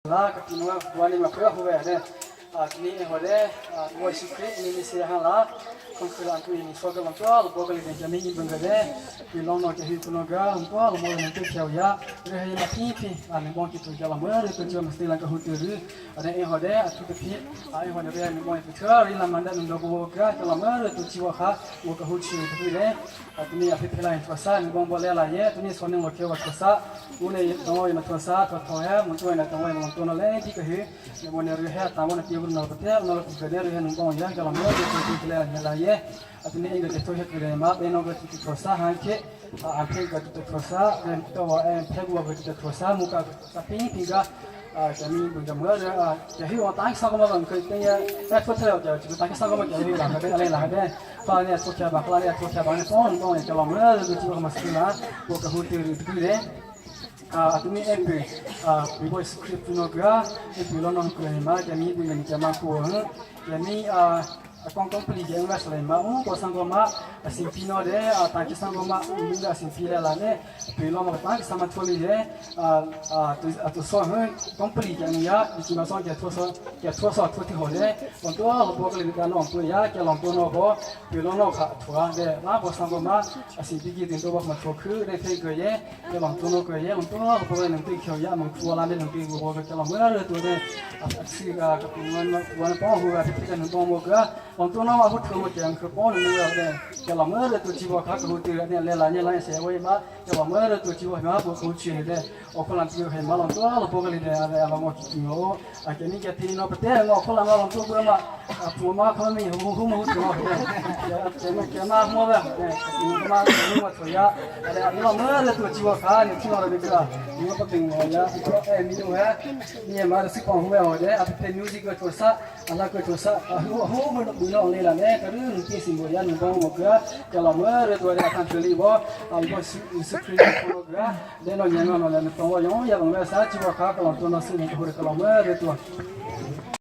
La ka tinwa wani ma khua huwe ne ni e hore wo su khri ni ni se ha la khong khu la tu ni so ga lam to lo bo ga le ja mi ni bang ga de pi long no ke hi tu no ga lam to lo mo le te khiao ya re he ma pi pi a ne bong ki tu ja la mo re tu jo ma se la ka hu tu ru a ne e hore a tu te pi a e hore re ne bong tu thra ri la man da no bo ga ka la mo re tu chi wa kha wo ka hu chi tu re a tu ni a phi phi la in sa ni bong bo le la ye tu ni so ne mo ke wa sa Mune tongoi ma thuasa thwa tho he mun tuai na tongoi ma tu na le ki ka hi ne mo ne ri he ta mo na ti bun na te na ku ke ne ri he nung bong ya ka la mo de tu ti le ne la ye a ti ne inga te to he ke ma be no ga ti thuasa han ke a phe ga tu thuasa ne to wa en phe wa ga tu thuasa mu ka ta pi pi ga a ja mi bun ja mo a ja hi wa ta sa ko ma bang ke te ya e thu the ja ji ta sa ko ma ja hi la ka be ale la be pa ne thu kha ba kla ne thu kha ba ne pon pon ja la mo de ti ma si la wo ka hu ti ri tu le a tu mi e pi a pi boy script no ga e pi lo non ko ma ja mi bu ni ja ma ko ja mi a kong kong pli ja ma sle ma u ko sang ko ma a sin pi no de a ta ki sang ko ma mi ga sin pi le la ne pi lo ma ta ki sama tholi de a a tu a tu so hu kong pli ja ni ya ni chi ma so ja tho so ja tho so tho ti ho de bon to lo bo le ga no pu ya ke long to no bo pi lo no kha thua de ma bo sang ko ma a sin pi ki tin to ba ma tho khu de the ko ye ke long to no ko ye long to lo bo le nang ti khyo ya mang khu la ne nang ti bo ke long ma re to de a si ga ka pi ngon wan pa hu ga ti ka nang to mo ga long to no ma hu thu mo chang khu po ne ne de ke long ma re to chi bo kha ku ti ne le la ne la se wo ma ke long ma re to chi bo ma bo ku chi ne de o ko lam ti he ma long to lo bo ga li de a de a mo ki yo a ke ni ke ti no pe te ngo ko la ma long to bu ma a pu ma ko mi hu hu mu tu de ke ma ke ma mo ba de ma ma to ya a de a ma le to chi bo kha ni chi no le ga ni ma pa ping mo ya ko e mi nu he ni ma si ko hu ya de a pe music ko to sa ala ko to sa hu hu mo bu no le la ne ka ru ni si mo ya ni bo mo ga ka la mo re to ya kan li bo a bo su su kri ko ga de no nya no le to yo ya ba sa chi bo kha ka la to no si ni ko re ka la mo re to.